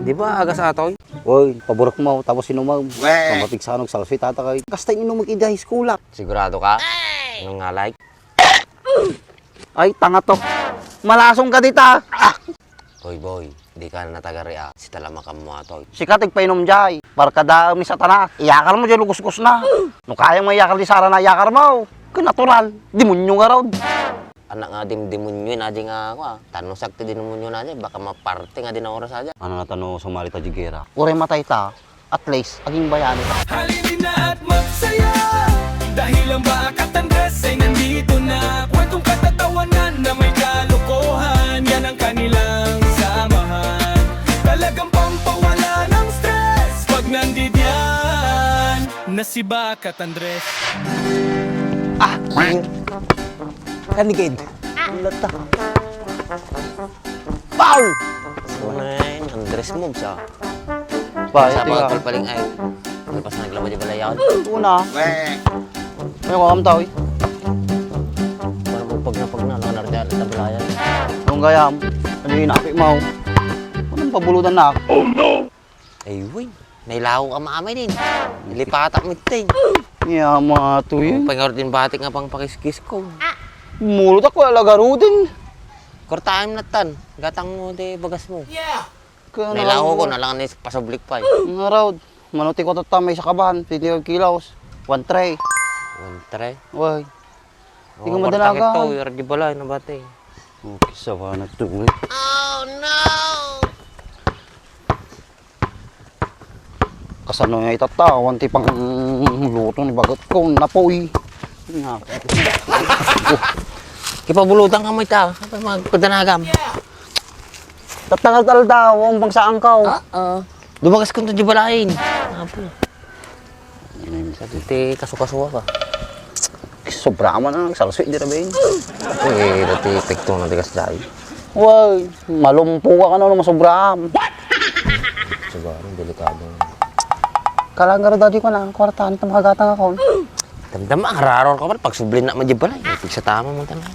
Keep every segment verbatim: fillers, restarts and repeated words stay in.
Di ba agas atoy? Oy, paborek mo, tapos inumem. Weh! Pampapigsa no agsalsoy tata kay. Kasta inumek idi high school-ak. Sigurado ka? Anong nga like? Ay, tanga to. Malasong ka dita. Ah! Hoy, boy, di ka na taga-ria. Sitalamakam mo atoy. Sika ti agpainom jay. Barkadaem ni Satanas. Iyakar mo jay lugusgusna. No kayam nga iyakar di Sara na iyakar mo. Kay natural. Demonyo ngarud. Anak nga dimdemonyo na di nga ako, ah. Tano sakti demonyo na di, baka maparte nga di na oras aja. Ano nga tano sumali ta jigera? Uray matay ta, at least, aging bayani ta. Halina at magsaya, dahil ang Bakat Andres ay nandito na. Kwentong katatawanan na may kalokohan, yan ang kanilang samahan. Talagang pampawala ng stress pag nandidiyan na si Bakat Andres. Ah, ayun. Kanigid. Lata. Foul! Unay, Andres moves, ah. Ba, sa ito mga nga. Kalpaling ay. Lepas na naglaba di balayan. Una. Weh. May ko kamtaw, eh. Parang pag napag na, lang narjali sa balayan. Anong gayam? Ano yung inapi mo? Anong pabulutan na? Oh, no! Ay, uy. Nailaw ka maamay din. Lipatak miting. Iya, mga tuyo. Ang pangarap din batik nga pang pakiskis ko. Mulot ako, alagarudin. Kortaim natan. Gatang mo, de, bagas mo. Yeah. Kaya Nailaw ko, nalang ni pasublik pa, eh. Nga raw. Manuti ko tatta, may sakaban. Pwede yung kilos. One tray. One tray? Way. Di ka madanagan. Ito, yara di balay, nabati. Okay, sawa na to, eh. Oh, no! Kasano nga itatawan ti pang luto ni bagat ko, napoy. Nga. Kipabulutan ka mo ita, magpadanagam. Tatangal tal daw, ang pangsaan ka, oh. Ah, ah. Dumagas ko di balayin. Apo. Sa ti kasukaso ka. Sobra man ang salsoy di rabin. Eh, dati epekto na tigas dai. Wow, malumpo ka no, masobra. Sobra, delikado. Kalangar dati ko na, kwarta, ano makagata nga kon? Damdam, ang raror ka man, pagsublin na man di balay. Tigsa tama mo tanan.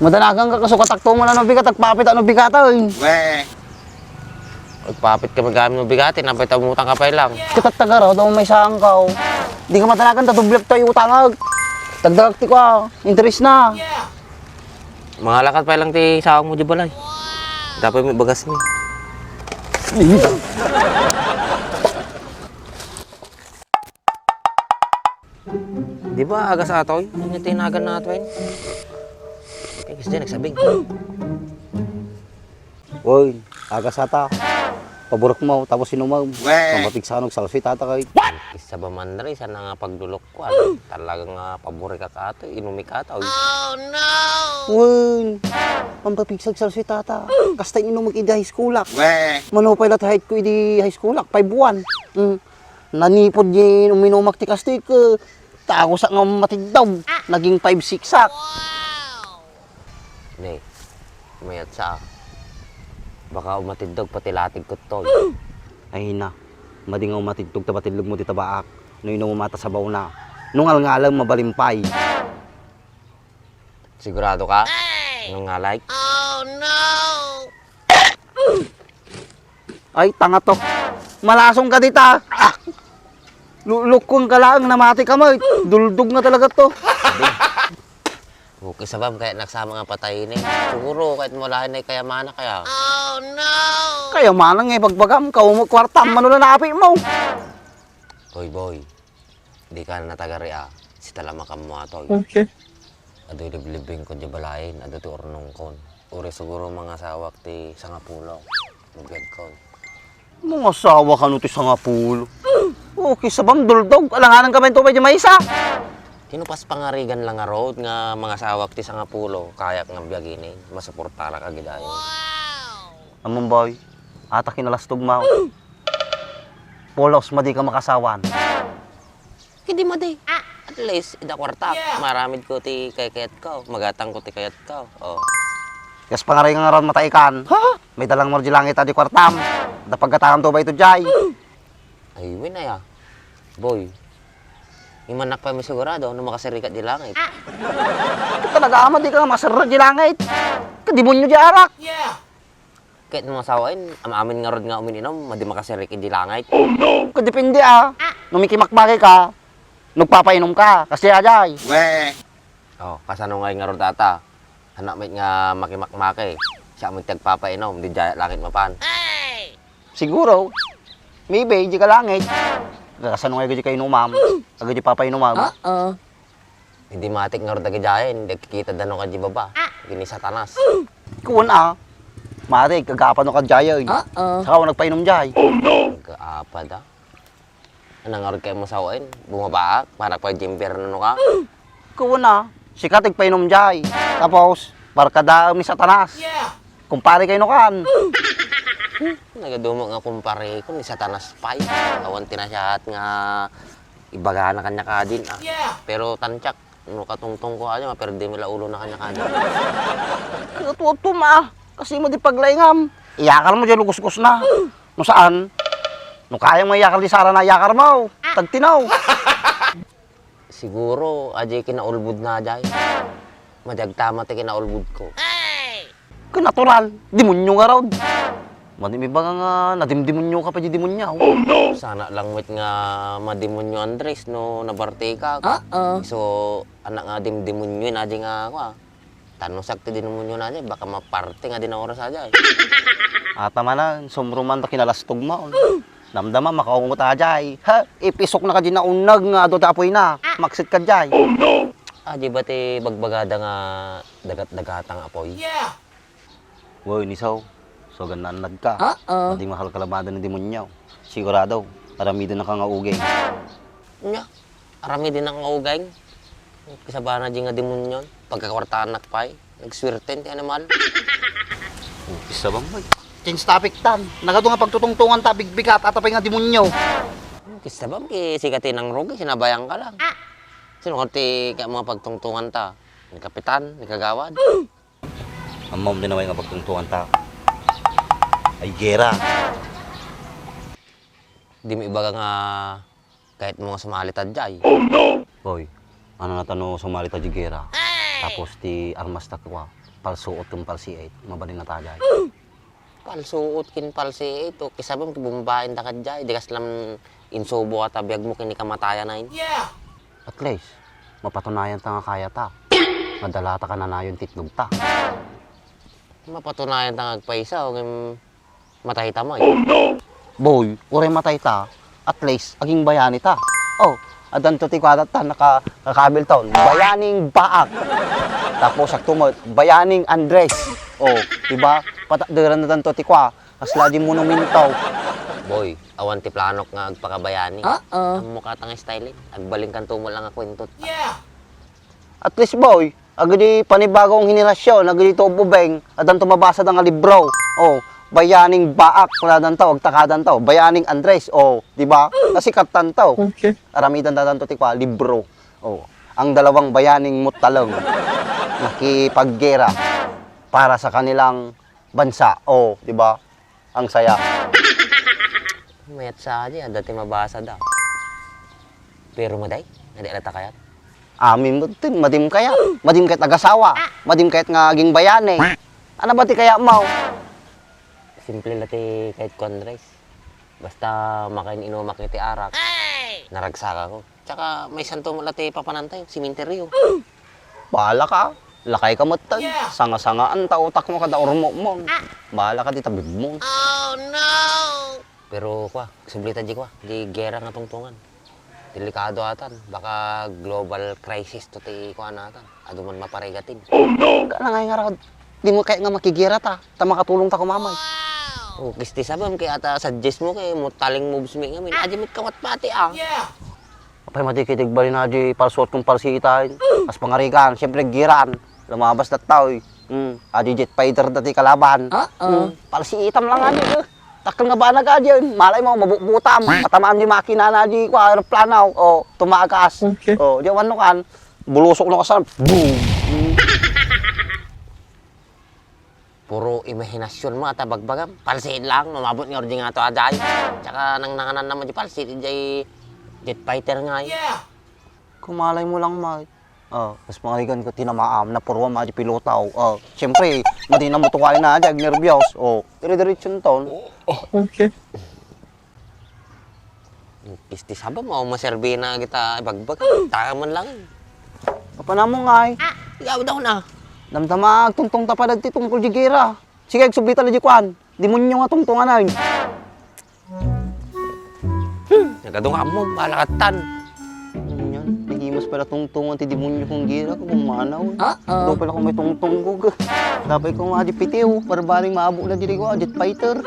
Madanagan ka, kasukatak to mo na no bigat, agpapit ano bigata, eh. Weh. Agpapit kami gamit mo bigati, napay ta umutang ka pay lang. Ket tattagaraw, daw may saang ka, oh. Di ka matanagan, ta doble tayo utangag. Tagdagak ti ko, ah. Interes na. Mangalakat pay lang ti sawang mo di balay. Dapat may bagas mi. Di ba, agas atoy? Ano tinagan na atoy? Kaya kasi nagsabing. Oy, agas ata. Paborek mo, tapos inumam. Weh! Pampapigsa no agsalsoy tata kay. Isa ba man rin, sana nga pagdulok ko, ano? Talaga nga paborek ka ato, inumi ka ato. Oh, no! Wen, pampapigsa agsalsoy tata. Kasta inumek idi high school-ak. Weh! Manupay lat high school, idi high school-ak, five one. Mm. Nanipod di uminumak ti kastik, eh, tagosak nga matiddog. Naging five six-ak. Wow! Ne, mayat sa. Baka umatiddog pati latig ko toy. Ay na, madi nga umatiddog ta batillog mo ti tabaak. No inumam ta sabaw na. No ngalngalem, mabalimpay. Sigurado ka? Ay! Anong nga like? Oh, no! Ay, tanga to. Malasong ka dita. Ah! Lu-, lukong ka lang, namati ka mo. Duldog nga talaga to. Okay, sabam, kaya nagsama nga patay ni. Siguro, kahit mula na kayamanan kaya. Oh, no! Kayamanan nga ibagbagam, kaw mo kwarta, manula na api mo. Hoy, boy. Di ka na taga-ria, sitalamakam mo atoy. Okay. Adoy liblibing ko di balayin, adu ti urnong kon. Uri siguro mangasawak ti sangapulo. Lugad kon. Mangasawa kano ti sangapulo? Okay, sabam duldog. Alanganan ka man to, medyo maysa. Tinupas pangarigan lang nga road nga mangasawak ti sangapulo, kayak nga biaginin, masuportarak agidayo. Wow! Amon boy, ata kinalastog mo. Pulos madi ka makasawan. Kidi madi. At least, ida kwarta. Yeah. Maramid ko ti kayat ko. Magatang ko ti kayat ko. Oh. Kas pangaray nga ngaran mataikan. Ha? May dalang mo di langit adi kwartam. Da paggatangam to ba ito, Jay? Ay, win aya. Boy. Imanak pa mi sigurado no makasirikat di langit. Talaga ama, di ka makasirra di langit. Kadimonyo di arak. Yeah. Ket no masawaen, am-amin ngarud nga umin-inom, madi makasirik iti langit. Kadepende, a. No mikimakmaki ka, nagpapainom ka, kasdiay. O, kasano ngay ngarud ata? Anak met nga makimakmaki, siak met ti agpapainom, diay langit mapan. Siguro, maybe, diay langit. Kasano ngay diay kainumam? Agdiay papainumam? Idi matik ngarud dagidiay, diay kikita dano kadi baba, ken ni Satanas. Kuan a, matik, agapano kadiay. Saka nagpainom diay. Agapa da. Ano ngarud kay masawaen? Bumabaak, para pa Jimber no ka? Kuan a, sika ti agpainom diay. Tapos, barkadaem ni Satanas. Kumpare kayo no kan. Nagadumok nga kumpare ko ni Satanas pay. Awan ti nasiaat nga ibagana kaniak kadin, a. Pero tantiak, no katungtong ko aja, maperde met la ulona kaniak kadin. Katutuom a, kasano di paglaingam? Iyakarmo diay lugusgusna. No saan? No kayam nga iyakar di Sara na iyakarmo. Tagtinaw. Siguro, adiay kinaulbodna diay. Madi agtama ti kinaulbodko. Ket natural, demonyo ngarud. Madi ibaga nga nadimdemonyo ka pay diay demonyo. Sana lang met nga mademonyo Andres no nabartekak. Isu anak nga dimdemonyo, adiay nga, kua. Tanusek ti demonyo na diay, baka maparte nga di naoras a diay. Ata manen, sumruman ta kinalastog mo. Damdama, makaungot a diay. Ha? Ipisok na kadi naunneg nga adu ti apoy na. Maksit ka diay. Adiay ba ti bagbagada nga dagat-dagatang apoy? Woy, Nisaw, so, gannannad ka. Madi nga kalkalabada ni demonyo. Sigurado, aramiden na ka nga uging. Nya, aramiden na ka nga uging? Kasabana diay nga demonyo, pagkakuartaan nak pay, nagswerten ti animal. Oh, kasabam, bay. Change topic tan. Nagadu nga pagtutungtungan ta, bigbigat, ata pay nga demonyo. Kasabam, ki sika ti nangrugi, sinabayan ka lang. Sino ka ti kaya mga pagtungtungan ta? Ni kapitan, ni kagawad? Ammom ti naway nga pagtungtungan ta. Ay, gera. Di mo ibaga nga kayat mo nga sumali ta diay. Hoy, ano na ta no sumali ta diay gera? Tapos ti armas ta kua, palsuot ken palsiit, mabalin na ta diay. Palsuot ken palsiit, o kasabam ti bumbaen ta ka diay, di kaslam insubo a ta biag mo ken ni kamatayan ay. At least, mapatunayan ta nga kaya ta. Madala ta kananayon ti itlog ta. Mapatunayan ta nga agpaysa, ngem matay ta met. Boy, uray matay ta, at least, aging bayani ta. Oh, addanto ti kuadatan, naka-, nakabil taon. Bayaning Baak. Tapos, sakto met, Bayaning Andres. Oh, diba? Patakderan na danto ti kua. Kasla di monumento. Boy, awan ti planok nga agpakabayani. Ammo ka ta nga style, eh. Agbalin kanto mo lang nga kwento. At least, boy, agdi panibagong henerasyon, agdi tubo beng, addanto mabasa da nga libro. Oh, Bayaning Baak, kanadanto, agtakadanto. Bayaning Andres, oh, di ba? Nasikatan to. Okay. Aramidan da danto ti kua, libro. Oh, ang dalawang bayaning Muttaleng nakipaggera para sa kanilang bansa. Oh, di ba? Ang saya. Mayat sa di, adda ti mabasa da. Pero maday, adi ala ta kayat. Amin mo din, madim kayat. Madim kayat agasawa. Madim kayat nga aging bayani. Ano ba ti kayat mo? Simple la ti kayat ko, Andres. Basta makain-inumak iti arak, naragsaka ko. Tsaka maysanto met la ti papanantayo, simenteryo. Bahala ka. Lakay ka met, tay. Sanga-sangaan ta utak mo kada urmo mo. Bahala ka ti tabib mo. Pero, kua, subli ta di, kua, di gera nga tungtungan. Delikado atan. Baka global crisis to ti, kua, natan. Adu man maparigatin. Kana nga nga raod, di mo kaya nga makigera ta, ta makatulong ta kumamay. Oh, kisti sabam kay ata suggest mo kay mo taling moves mi ngamin. Adi met kawat pati, ah. Apay, madi kitig bali na di palsuot kong palsitain. As pangarigan, siyempre giran. Lumabas na tao, eh. Hmm, adi jet fighter dati kalaban. Hmm, palsiitam lang adi, eh. Takkel nga banag adi, eh. Malay mo, mabubutam. Matamaan di makina na di, kua, aeroplano. O, tumagas. Okay. O, di awan no kan. Bulusok no kasan. Boom! Puro imahinasyon mo ata bagbagam. Palsiit lang, mamabot nga ordi nga to ajay. Tsaka nang nanganan naman di palsiit, di jet fighter nga, eh. Kumalay mo lang, Mike. Ah, kas pangarigan ko, tinamaam, napurwam, adi pilotaw. Ah, siyempre, madina mo tuway na, adi, agnerbios. Oh, dire-diretso ton. Okay. Pisti saba mo, maserbi na kita ibagbag. Tayo man lang. Apa na mo ngay? Ikaw daw na. Damdama, agtungtong ta pa dagiti tungkol di gera. Sige, agsubli ta la di kuan. Demonyo nga tungtungan ay. Hmm, nagadungan mo, balakatan. Ano yan? Nagimas pala tungtungan ti demonyo kong gira ko, kung manaw. Ah, ah. Daw pala kung may tungtong ko. Dapat ko nga di pitiw, barbaring maabo na diri ko, jet fighter.